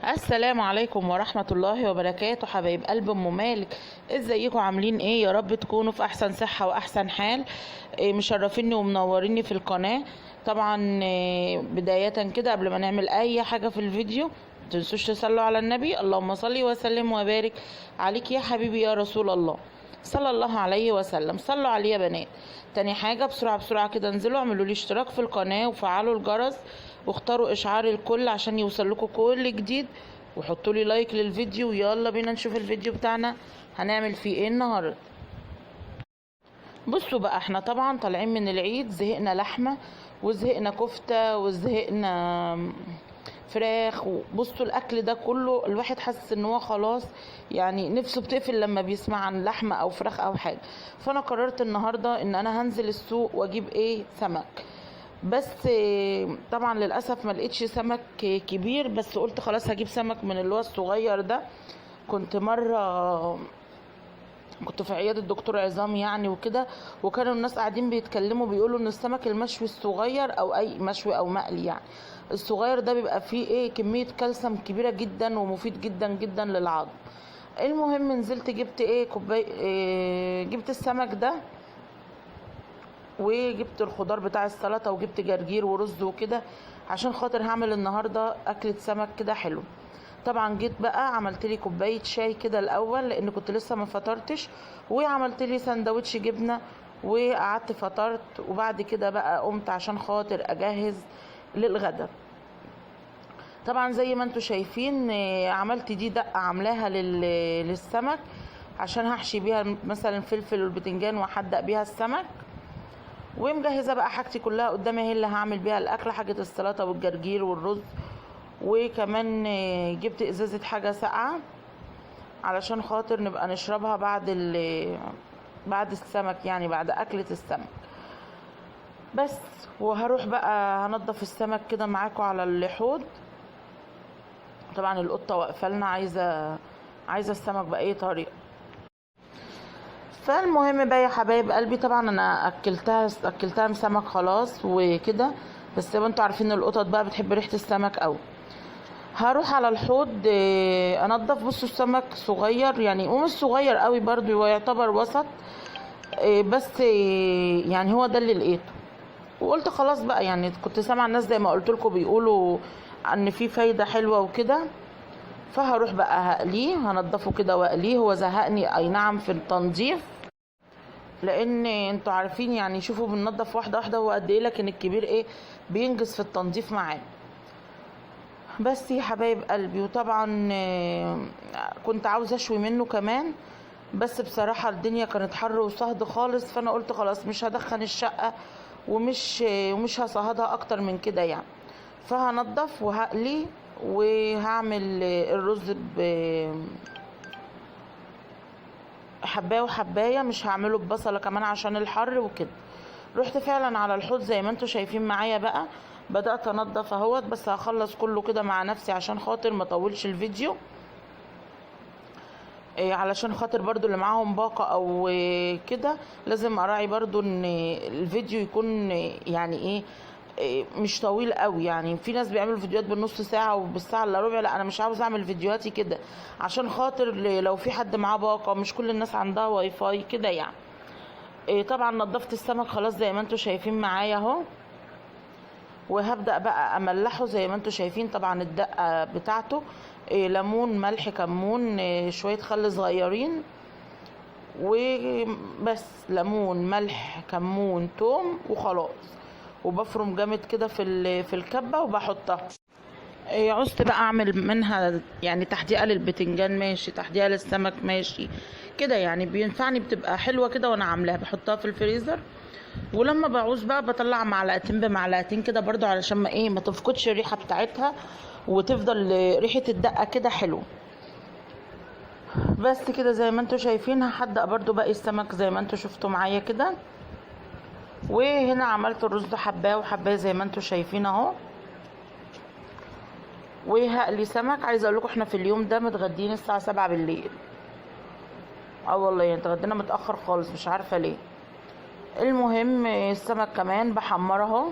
السلام عليكم ورحمة الله وبركاته. حبايب قلب ام مالك، ازيكم؟ عاملين ايه؟ يا رب تكونوا في احسن صحة واحسن حال. مشرفيني ومنوريني في القناة. طبعا بداية كده قبل ما نعمل اي حاجة في الفيديو متنسوش تصلوا على النبي، اللهم صل وسلم وبارك عليك يا حبيبي يا رسول الله صلى الله عليه وسلم. صلوا عليه يا بنات. تاني حاجة بسرعة بسرعة كده انزلوا اعملوا لي اشتراك في القناة وفعلوا الجرس واختاروا اشعار الكل عشان يوصل لكم كل جديد، وحطوا لي لايك للفيديو. ويلا بينا نشوف الفيديو بتاعنا هنعمل فيه ايه النهارده. بصوا بقى، احنا طبعا طالعين من العيد، زهقنا لحمة وزهقنا كفتة وزهقنا فراخ، وبصوا الاكل ده كله الواحد حاسس ان هو خلاص يعني نفسه بتقفل لما بيسمع عن لحمه او فراخ او حاجة. فانا قررت النهارده ان انا هنزل السوق واجيب ايه سمك، بس طبعا للاسف ما لقيتش سمك كبير، بس قلت خلاص هجيب سمك من اللي هو الصغير ده. كنت مرة كنت في عيادة الدكتور عظام يعني وكده، وكانوا الناس قاعدين بيتكلموا بيقولوا ان السمك المشوي الصغير او اي مشوي او مقلي يعني الصغير ده بيبقى فيه ايه كمية كالسيوم كبيرة جدا ومفيد جدا جدا للعظم. المهم نزلت جبت ايه كوباية إيه، جبت السمك ده وجبت الخضار بتاع السلطة وجبت جرجير ورز وكده عشان خاطر هعمل النهارده اكله سمك كده حلو. طبعا جيت بقى عملت لي كوباية شاي كده الاول لان كنت لسه ما فطرتش، وعملت لي سندوتش جبنه وقعدت فطرت، وبعد كده بقى قمت عشان خاطر اجهز للغدا. طبعا زي ما انتم شايفين عملت دي دقه عاملاها للسمك عشان هحشي بيها مثلا الفلفل والبتنجان واحدق بيها السمك، ومجهزه بقى حاجتي كلها قدامي اهي اللي هعمل بيها الاكلة، حاجة السلطة والجرجير والرز، وكمان جبت ازازة حاجة ساقعه علشان خاطر نبقى نشربها بعد السمك يعني بعد اكله السمك بس. وهروح بقى هنضف السمك كده معاكم على الحوض. طبعا القطة واقفة لنا عايزه السمك باي طريقه. فالمهم بقى يا حبايب قلبي، طبعا انا اكلتها سمك خلاص وكده، بس انتوا عارفين القطط بقى بتحب ريحه السمك قوي. هروح على الحوض انضف. بصوا السمك صغير يعني ومش صغير قوي برضو، هو يعتبر وسط، بس يعني هو ده اللي لقيته وقلت خلاص بقى. يعني كنت سامعه الناس زي ما قلت لكم بيقولوا ان في فايده حلوة وكده، فهروح بقى هقليه، هنضفه كده واقليه. هو زهقني اي نعم في التنظيف لان انتوا عارفين يعني شوفوا بننضف واحدة واحدة هو قد ايه، لكن الكبير ايه بينجز في التنظيف معاه. بس يا حبايب قلبي، وطبعا كنت عاوزه اشوي منه كمان، بس بصراحة الدنيا كانت حر وصهد خالص، فانا قلت خلاص مش هدخن الشقة ومش هصهدها اكتر من كده يعني. فهنضف وهقلي وهعمل الرز حبايه وحبايه، مش هعمله ببصله كمان عشان الحر وكده. رحت فعلا على الحوض زي ما انتوا شايفين معايا بقى، بدات انضف اهوت، بس هخلص كله كده مع نفسي عشان خاطر ما اطولش الفيديو، علشان خاطر برضو اللي معاهم باقه او كده لازم اراعي برضو ان الفيديو يكون يعني ايه مش طويل قوي. يعني في ناس بيعملوا فيديوهات بالنص ساعة وبالساعه الا ربع، لا انا مش عاوزه اعمل فيديوهاتي كده عشان خاطر لو في حد معاه باقه، مش كل الناس عندها واي فاي كده يعني. طبعا نضفت السمك خلاص زي ما انتم شايفين معايا اهو، وهبدا بقى املحه زي ما انتم شايفين. طبعا الدقة بتاعته ليمون ملح كمون شوية خل صغيرين وبس، ليمون ملح كمون توم وخلاص، وبفرم جامد كده في الكبه وبحطها. عوزت بقى اعمل منها يعني تحديقه للبتنجان ماشي، تحديقه للسمك ماشي كده يعني، بينفعني بتبقى حلوة كده وانا عاملاها. بحطها في الفريزر، ولما بعوز بقى بطلع معلقتين بمعلقتين كده برضو علشان ما ايه ما تفقدش الريحة بتاعتها وتفضل ريحه الدقة كده حلوة. بس كده زي ما انتوا شايفين هحدق برضو باقي السمك زي ما انتوا شفتوا معايا كده. وهنا عملت الرز حبايه وحبايه زي ما انتوا شايفين اهو، وهقلي سمك. عايزه اقول لكم احنا في اليوم ده متغدين الساعة 7 بالليل، والله يعني اتغدينا متاخر خالص مش عارفه ليه. المهم السمك كمان بحمره اهو.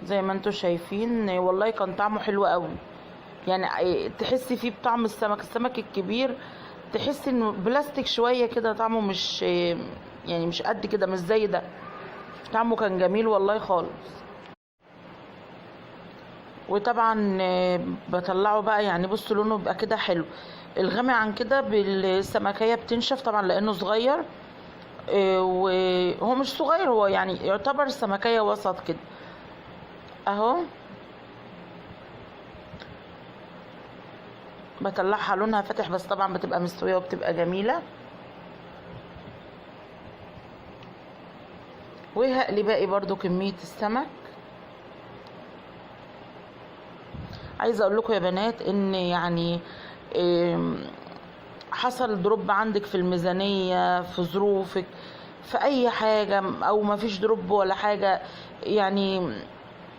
زي ما انتم شايفين. والله كان طعمه حلو قوي، يعني تحسي فيه بطعم السمك، السمك الكبير تحسي انه بلاستيك شوية كده، طعمه مش يعني مش قد كده، مش زي ده. طعمه كان جميل والله خالص. وطبعا بطلعه بقى، يعني بصوا لونه بيبقى كده حلو. الغامق عن كده بالسمكيه بتنشف طبعا لانه صغير، وهو مش صغير، هو يعني يعتبر سمكيه وسط كده اهو. بطلعها لونها فاتح، بس طبعا بتبقى مستوية وبتبقى جميلة. وهقلي باقي برضو كمية السمك. عايزه اقول لكم يا بنات ان يعني حصل drop عندك في الميزانية، في ظروفك، في اي حاجة، او ما فيش drop ولا حاجة، يعني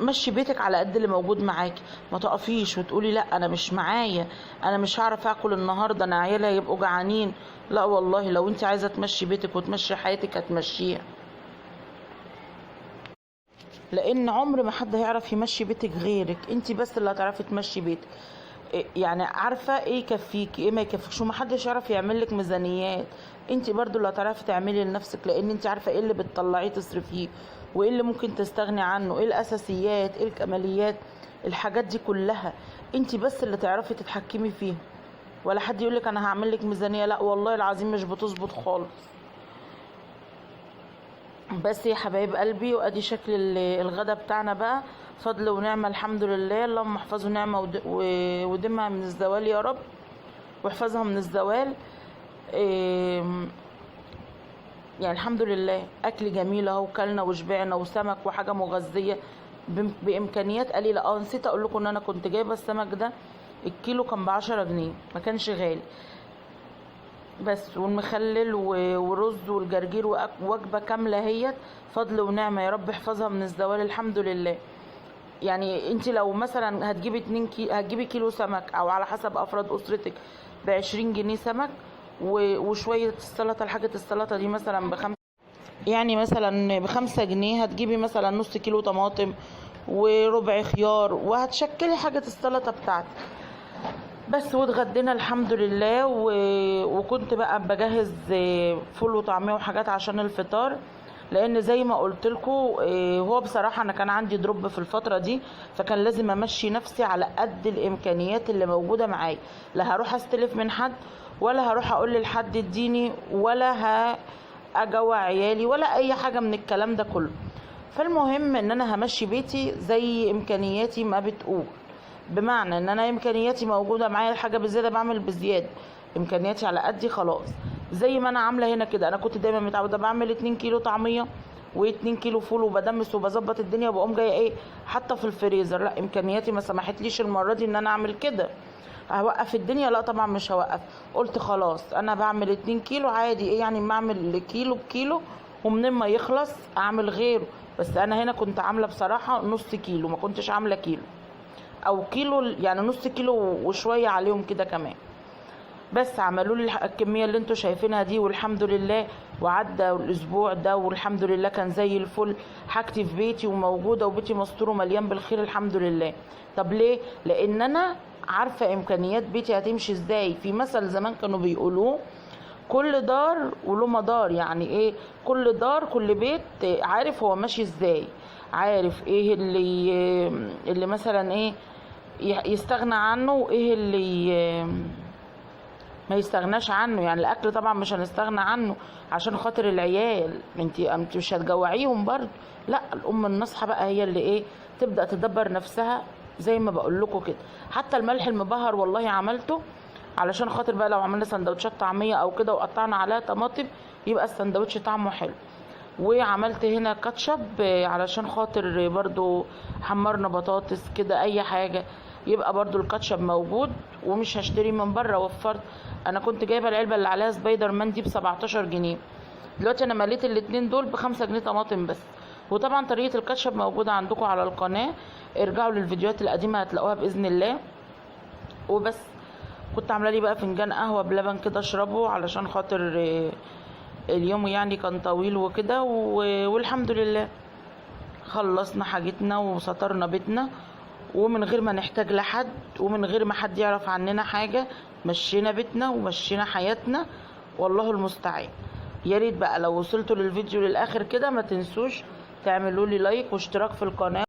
مشي بيتك على قد اللي موجود معاكي. ما تقفيش وتقولي لا انا مش معايا، انا مش هعرف اكل النهارده، انا عيالي هيبقوا جعانين. لا والله، لو انت عايزه تمشي بيتك وتمشي حياتك هتمشيها، لان عمر ما حد هيعرف يمشي بيتك غيرك، انت بس اللي هتعرفي تمشي بيتك. يعني عارفه ايه يكفيكي ايه ما يكفيكش، ومحدش يعرف يعمل لك ميزانيات، انت برضو اللي هتعرفي تعملي لنفسك، لان انت عارفه ايه اللي بتطلعيه تصرفيه، وايه اللي ممكن تستغني عنه، ايه الاساسيات، ايه الكماليات، الحاجات دي كلها انت بس اللي تعرفي تتحكمي فيها. ولا حد يقولك انا هعمل لك ميزانية، لا والله العظيم مش بتظبط خالص. بس يا حبايب قلبي، وادي شكل الغدا بتاعنا بقى، فضل ونعمه الحمد لله. اللهم احفظه نعمه ودمها من الزوال يا رب، واحفظها من الزوال. يعني الحمد لله اكل جميل اهو، كلنا وشبعنا، وسمك وحاجه مغذيه بامكانيات قليله. نسيت اقول لكم ان انا كنت جايبه السمك ده الكيلو كان ب10 جنيه، ما كانش غالي بس. والمخلل ورز والجرجير ووجبه كاملة هي فضل ونعمه يا رب احفظها من الزوال الحمد لله. يعني انت لو مثلا هتجيبي 2 كيلو، هتجيبي كيلو سمك او على حسب افراد اسرتك ب20 جنيه سمك، وشوية السلطة، الحاجة السلطة دي مثلا ب5، يعني مثلا ب5 جنيه هتجيبي مثلا نص كيلو طماطم وربع خيار، وهتشكلي حاجة السلطة بتاعتك بس. واتغدينا الحمد لله. وكنت بقى بجهز فول وطعميه وحاجات عشان الفطار، لان زي ما قلت لكم هو بصراحة انا كان عندي drop في الفترة دي، فكان لازم امشي نفسي على قد الامكانيات اللي موجودة معايا. لا هروح استلف من حد، ولا هروح اقول لحد اديني، ولا هجوع عيالي، ولا اي حاجة من الكلام ده كله. فالمهم ان انا همشي بيتي زي امكانياتي ما بتقول، بمعنى ان انا امكانياتي موجودة معايا، الحاجة بزيادة بعمل بزيادة، امكانياتي على قدي خلاص. زي ما انا عامله هنا كده، انا كنت دايما متعوده بعمل 2 كيلو طعميه و2 كيلو فول، وبدمس وبظبط الدنيا، وبقوم جاية ايه حاطه في الفريزر. لا امكانياتي ما سمحتليش المرة دي ان انا اعمل كده. هوقف الدنيا؟ لا طبعا مش هوقف. قلت خلاص انا بعمل 2 كيلو عادي، ايه يعني ما اعمل كيلو بكيلو، ومن ما يخلص اعمل غيره. بس انا هنا كنت عامله بصراحة نص كيلو، ما كنتش عامله كيلو او كيلو، يعني نص كيلو وشوية عليهم كده كمان. بس عملوا لي الكمية اللي انتوا شايفينها دي والحمد لله. وعدى الاسبوع ده والحمد لله كان زي الفل، حاجتي في بيتي وموجودة، وبيتي مستور ومليان بالخير الحمد لله. طب ليه؟ لان انا عارفه امكانيات بيتي هتمشي ازاي. في مثل زمان كانوا بيقولوه، كل دار وله مدار. يعني ايه كل دار؟ كل بيت عارف هو ماشي ازاي، عارف ايه اللي مثلا ايه يستغنى عنه، وايه اللي ما يستغناش عنه. يعني الاكل طبعا مش هنستغنى عنه عشان خاطر العيال، انت مش هتجوعيهم برضو. لا، الام الناصحة بقى هي اللي ايه تبدا تدبر نفسها زي ما بقول لكم كده. حتى الملح المبهر والله عملته علشان خاطر بقى لو عملنا سندوتشات طعميه او كده وقطعنا عليها طماطم يبقى السندوتش طعمه حلو. وعملت هنا كاتشب علشان خاطر برضو حمرنا بطاطس كده اي حاجة، يبقى برضو الكاتشب موجود ومش هشتري من بره. وفرت، انا كنت جايبه العلبة اللي عليها سبايدر مان دي ب17 جنيه، دلوقتي انا مليت الاتنين دول ب5 جنيه طماطم بس. وطبعا طريقه الكاتشب موجودة عندكم على القناة، ارجعوا للفيديوهات القديمة هتلاقوها باذن الله. وبس كنت عامله لي بقى فنجان قهوة بلبن كده اشربه علشان خاطر اليوم يعني كان طويل وكده، والحمد لله خلصنا حاجتنا وسترنا بيتنا، ومن غير ما نحتاج لحد ومن غير ما حد يعرف عننا حاجة، مشينا بيتنا ومشينا حياتنا، والله المستعان. يا ريت بقى لو وصلتوا للفيديو للاخر كده ما تنسوش تعملوا لي لايك واشتراك في القناة.